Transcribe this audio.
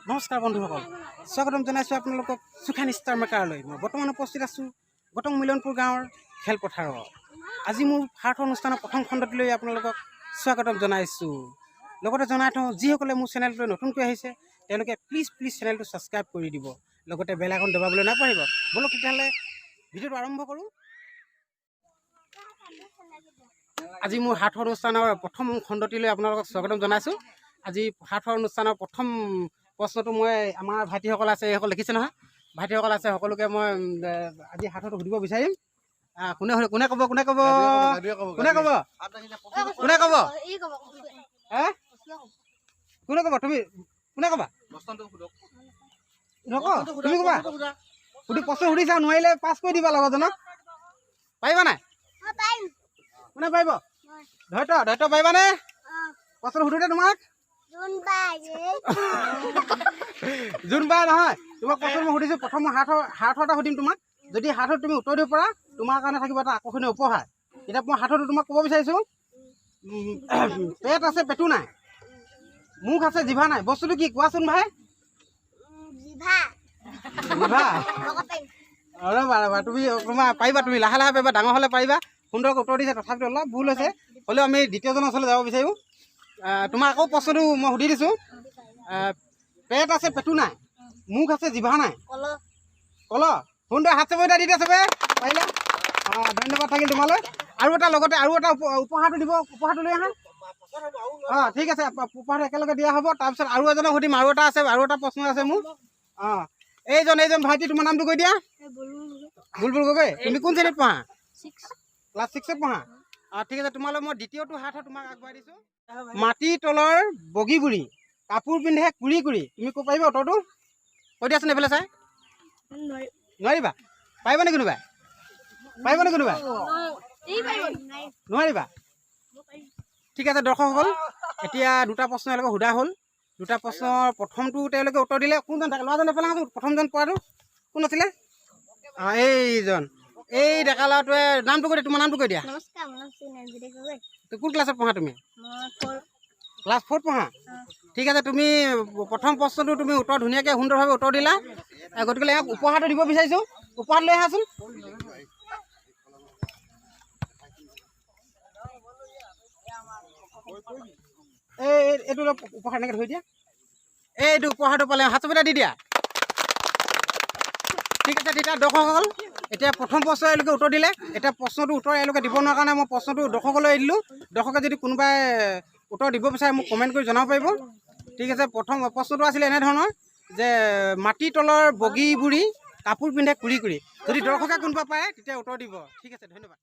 নমস্কাৰ বন্ধুসকল, স্বাগতম জনাইছোঁ আপোনালোকক সুখান ষ্টাৰ মেকাৰলৈ। মই বৰ্তমান উপস্থিত আছোঁ গটং মিলনপুৰ গাঁৱৰ খেলপথাৰত। আজি মোৰ সাৰ্থ অনুষ্ঠানৰ প্ৰথম খণ্ডটোলৈ আপোনালোকক স্বাগতম জনাইছোঁ। লগতে জনাই থওঁ, যিসকলে মোৰ চেনেলটোলৈ নতুনকৈ আহিছে, তেওঁলোকে প্লিজ প্লিজ চেনেলটো ছাবস্ক্ৰাইব কৰি দিব, লগতে বেল আইকন দবাবলৈ নাপাহৰিব। ব'লক তেতিয়াহ'লে ভিডিঅ'টো আৰম্ভ কৰোঁ। আজি মোৰ সাৰ্থ অনুষ্ঠানৰ প্ৰথম খণ্ডটিলৈ আপোনালোকক স্বাগতম জনাইছোঁ। আজি সাৰ্থ অনুষ্ঠানৰ প্ৰথম প্ৰশ্নটো মই আমাৰ ভাইটিসকল আছে, এইসকল দেখিছে নহয়, ভাইটিসকল আছে, সকলোকে মই আজি সাৰ্থটো সুধিব বিচাৰিম। কোনে কোনে ক'ব? কোনে ক'ব? কোনে ক'ব? কোনে ক'ব? হে, কোনে ক'ব? তুমি কোনে ক'বা? নক, তুমি ক'বা? সুধি প্ৰশ্ন সুধি চাওঁ, নোৱাৰিলে পাছ কৰি দিবা লগৰজনক। পাৰিবা নাই? কোনে পাৰিব? ধৈৰ্য, ধৈৰ্য, পাৰিবানে? প্ৰশ্ন সুধোতে তোমাক জোনবাই নহয়, তোমাক প্ৰশ্ন মই সুধিছোঁ। প্ৰথম মই সাৰ্থ এটা সুধিম তোমাক। যদি সাৰ্থত তুমি উত্তৰ দিব পাৰা, তোমাৰ কাৰণে থাকিব এটা আকৰ্ষণীয় উপহাৰ। এতিয়া মই সাৰ্থটো তোমাক ক'ব বিচাৰিছোঁ, পেট আছে পেটু নাই, মুখ আছে জিভা নাই, বস্তুটো কি কোৱাচোন ভাই? জিভা। ৰ'বা ৰ'বা, তুমি তোমাৰ পাৰিবা, তুমি লাহে লাহে পাৰিবা, ডাঙৰ হ'লে পাৰিবা। সুন্দৰকৈ উত্তৰ দিছে, তথাপিতো অলপ ভুল হৈছে। হ'লেও আমি দ্বিতীয়জনৰ ওচৰলৈ যাব বিচাৰোঁ। তোমাক আকৌ প্ৰশ্নটো মই সুধি দিছোঁ। পেট আছে পেটু নাই, মুখ আছে জিভা নাই। কল। সুন্দৰ, হাত চাপৰি এটা দি দিয়া চবে। পাৰিলা। অঁ, ধন্যবাদ থাকিল তোমালৈ। আৰু এটা লগতে আৰু এটা উপহাৰটো দিব, উপহাৰটো লৈ আহা। অঁ, ঠিক আছে, উপহাৰটো একেলগে দিয়া হ'ব। তাৰপিছত আৰু এজনক সুধিম, আৰু এটা আছে, আৰু এটা প্ৰশ্ন আছে মোৰ। অঁ, এইজন ভাইটি, তোমাৰ নামটো কৈ দিয়া। বুলবুল গগৈ। তুমি কোন শ্ৰেণীত পঢ়া? ক্লাছ ছিক্সত পঢ়া। অঁ, ঠিক আছে, তোমালৈ মই দ্বিতীয়টো সাৰ্থ তোমাক আগবঢ়াই দিছোঁ। মাটিৰ তলৰ বগী বুঢ়ী, কাপোৰ পিন্ধে কুৰি কুৰি। তুমি ক'ব পাৰিবা উত্তৰটো? কৈ দিয়াচোন এইফালে চাই। নোৱাৰিবা? পাৰিবানে কোনোবাই? পাৰিবানে কোনোবাই? নোৱাৰিবা? ঠিক আছে দৰ্শকসকল, এতিয়া দুটা প্ৰশ্ন এওঁলোকক সোধা হ'ল। দুটা প্ৰশ্নৰ প্ৰথমটো তেওঁলোকে উত্তৰ দিলে। কোনজন থাকে ল'ৰাজন এইফালে আহাচোন। প্ৰথমজন পোৱাটো কোন আছিলে? অঁ, এইজন, এই ডেকা ল'ৰাটোৱে। নামটো কৈ দিয়া, তোমাৰ নামটো কৈ দিয়া। নমস্কাৰ, মোৰ নাম চিনাজিৰে গগৈ। কোন ক্লাছত পঢ়া তুমি? মই ফ'ৰ। ক্লাছ ফ'ৰত পঢ়া। ঠিক আছে, তুমি প্ৰথম প্ৰশ্নটো তুমি উত্তৰ ধুনীয়াকৈ সুন্দৰভাৱে উত্তৰ দিলা, গতিকে ইয়াক উপহাৰটো দিব বিচাৰিছোঁ। উপহাৰ লৈ আহাচোন। এই এইটো অলপ উপহাৰ এনেকৈ ধৰি দিয়া। এইটো উপহাৰটো পালে, হাত চাপৰি এটা দি দিয়া। ঠিক আছে তেতিয়া দৰ্শকসকল, এতিয়া প্ৰথম প্ৰশ্ন এওঁলোকে উত্তৰ দিলে। এতিয়া প্ৰশ্নটো উত্তৰ এওঁলোকে দিব নোৱাৰা কাৰণে মই প্ৰশ্নটো দৰ্শকলৈ এৰি দিলোঁ। দৰ্শকে যদি কোনোবাই উত্তৰ দিব বিচাৰে, মোক কমেণ্ট কৰি জনাব পাৰিব। ঠিক আছে, প্ৰথম প্ৰশ্নটো আছিলে এনেধৰণৰ যে মাটিৰ তলৰ বগী বুঢ়ী, কাপোৰ পিন্ধে কুৰি কুৰি। যদি দৰ্শকে কোনোবা পায় তেতিয়া উত্তৰ দিব। ঠিক আছে, ধন্যবাদ।